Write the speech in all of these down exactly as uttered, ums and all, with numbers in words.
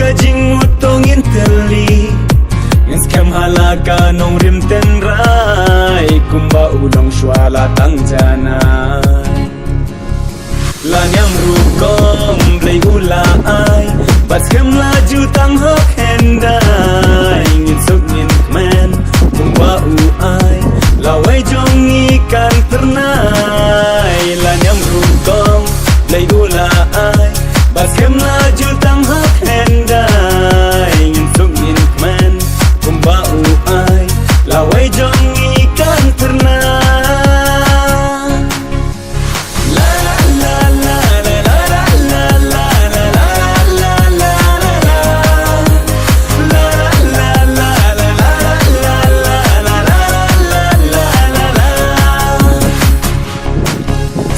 Jingmut to ngin tylli, ngin skhem ha la ka nongrim tynrai, kumba u long shuwa la tang janai. La niam rukom Blei u la ai, bad skhem la ju tang hok hyndai, ngin suk ngin kmen kumba u ai, la wei jong ngi kan pyrnai. La niam rukom Blei u la ai, bad skhem la ju tang hok hyndai, ngin suk ngin kmen kumba u ai, la wei jong ngi kan pyrnai.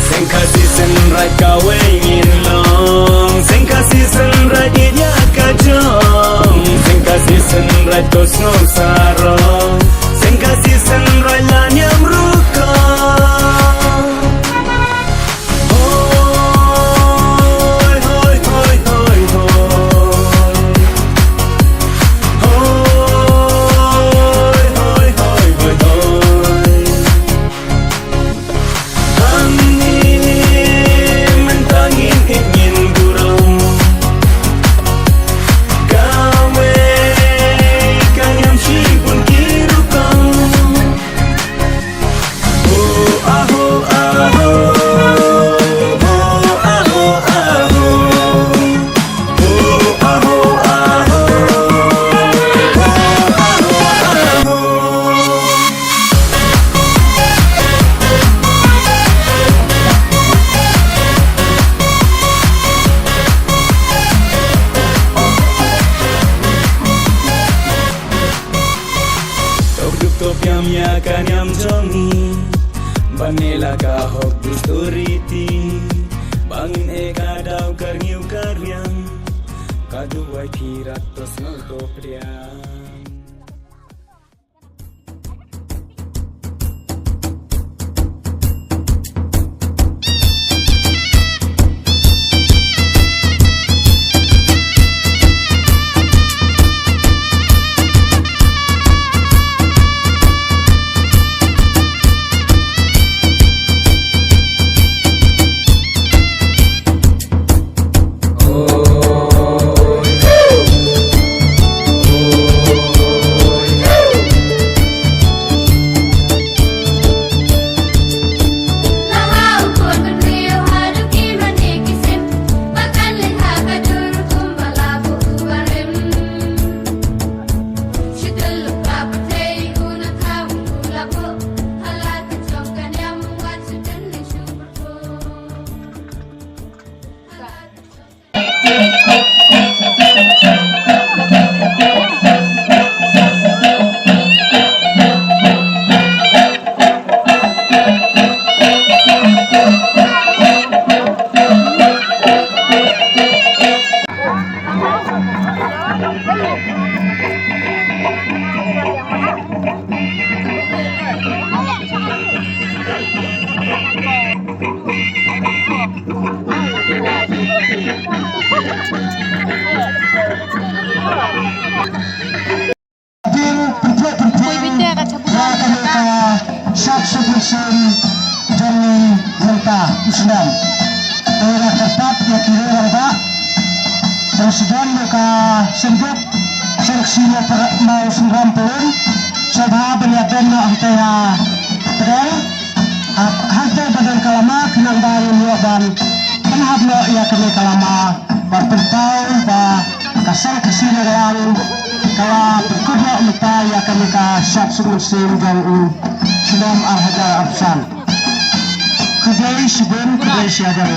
Seng Khasi Seng Raij kawei ngin long, Seng Khasi Seng Raij ïa ka jong, Seng Khasi Seng Raij to sngewsarong, Seng Khasi Seng Raij la niam rukom. Hoi, hoi, hoi, hoi, hoi. Hoi, hoi, hoi, hoi, hoi. Hangne mynta ngin ïeit ngin burom. Kawei ka niam shibun ki rukom. Tok duk to piam ïa ka niam jong ngi, ban neh la ka hok dustur riti, ba ngin ïeh ka daw ka rngiew ka riang, ka duwai phi rat to sngew to pdiang. Pynpoi bynta ka chabu ka shad suk mynsiem jong ngi mynta u snem. Te nga kyrpad ïa ki rangbah, dang sdang ïa ka sengdup, seng ksiew Mawsynram Pyllun, sngewbha ban ïa don noh hangtei ha pdeng, hangtei ba don ka lama khnang ba ngin ïoh ban pynhap noh ïa kane ka lama. Bad pynpaw ba ka Seng Khasi Nonglang ka la pynkut noh mynta ïa kane ka shad suk mynsiem jong u snem ar hajar arphew san. Khublei shibun, khublei shihajar.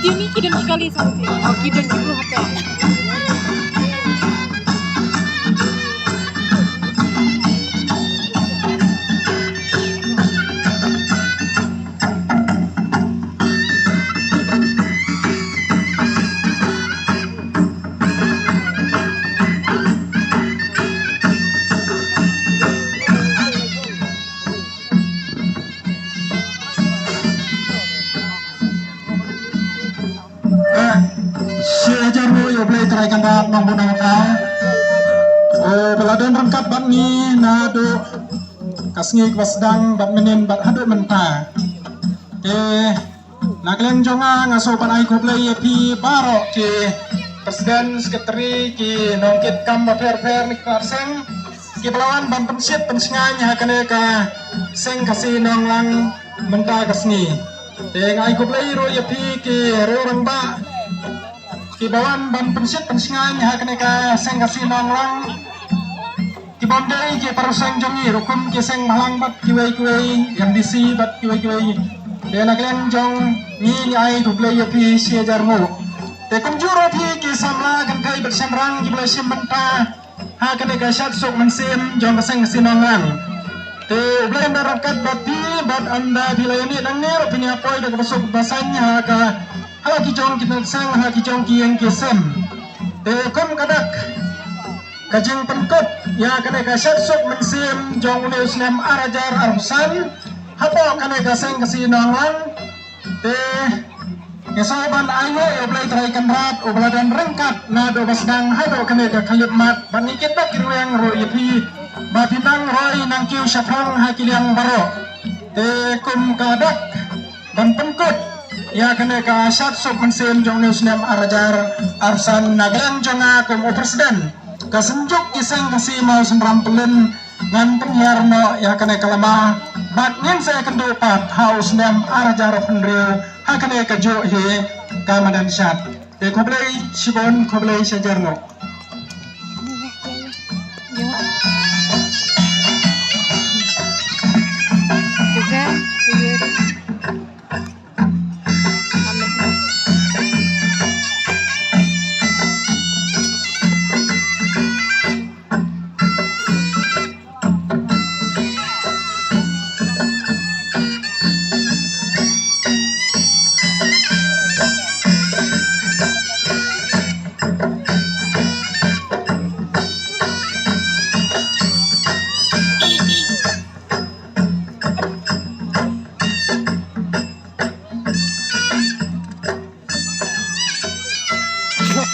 Ini ki don ki kali sama si. Oh, ki don ki kali. Eh, shi hajar nguh ïa U Blei Trai Kynrad Nongbuh Nongthaw. Eh, ba la don ryngkat bad ngi naduh ka sngi kaba sdang bad mynnin bad haduh mynta. Eh, na ka liang jong nga nga sngewbha ban ai khublei ïa phi baroh ki president, secretary, ki nongkitkam bapher bapher na ki khyrsang kiba la wan ban pynshit pynshngaiñ ha kane ka Seng Khasi Nonglang mynta ka sngi. Te nga ai khublei ruh ïa phi ki riew rangbah kiba wan ban pynshit pynshngaiñ ha kane ka Seng Khasi Nonglang. Ki bym dei ki para seng jong ngi ruh, kum ki seng bhalang bad kiwei kiwei, M D C bad kiwei kiwei. Te na ka liang jong ngi ngi ai khublei ïa phi shi hajar nguh. Te kumjuh ruh phi ki samla kynthei bad shynrang kiba la shim bynta ha kane ka shad suk mynsiem jong ka Seng Khasi Nonglang. Te U Blei un da ryngkat bad phi bad ynda phi la ïa mih nangne ruh phin ïa poi da kaba suk ba saiñ ha ka, ha ki jong ki nongseng, ha ki jong ki ïing ki sem. Te kum ka dak ka jingpynkut ïa kane ka shad suk mynsiem jong une u snem ar hajar arphew san hapoh kane ka Seng Khasi Nonglang. Te ngi sngewbha ban ai nguh ïa U Blei Trai Kynrad uba la don ryngkat naduh ba sdang haduh kane ka khyllipmat, bad ngi kit bad ki rwiang ruh ïa phi ba phi nang roi nang kiew shaphrang ha ki liang baroh. Te kum ka dak ban pynkut ïa kane ka shad suk mynsiem jong une u snem ar hajar arphew san, na ka liang jong nga kum u president ka Synjuk ki Seng Khasi Mawsynram Pyllun, ngan pynhiar noh ïa kane ka lama bad ngin sa ïakynduh pat ha u snem ar hajar hynriew ha kane kajuh hi ka madan shad. Te khublei shibun, khublei shi hajar nguh.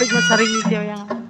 Pik ma saring ni tiaw yang.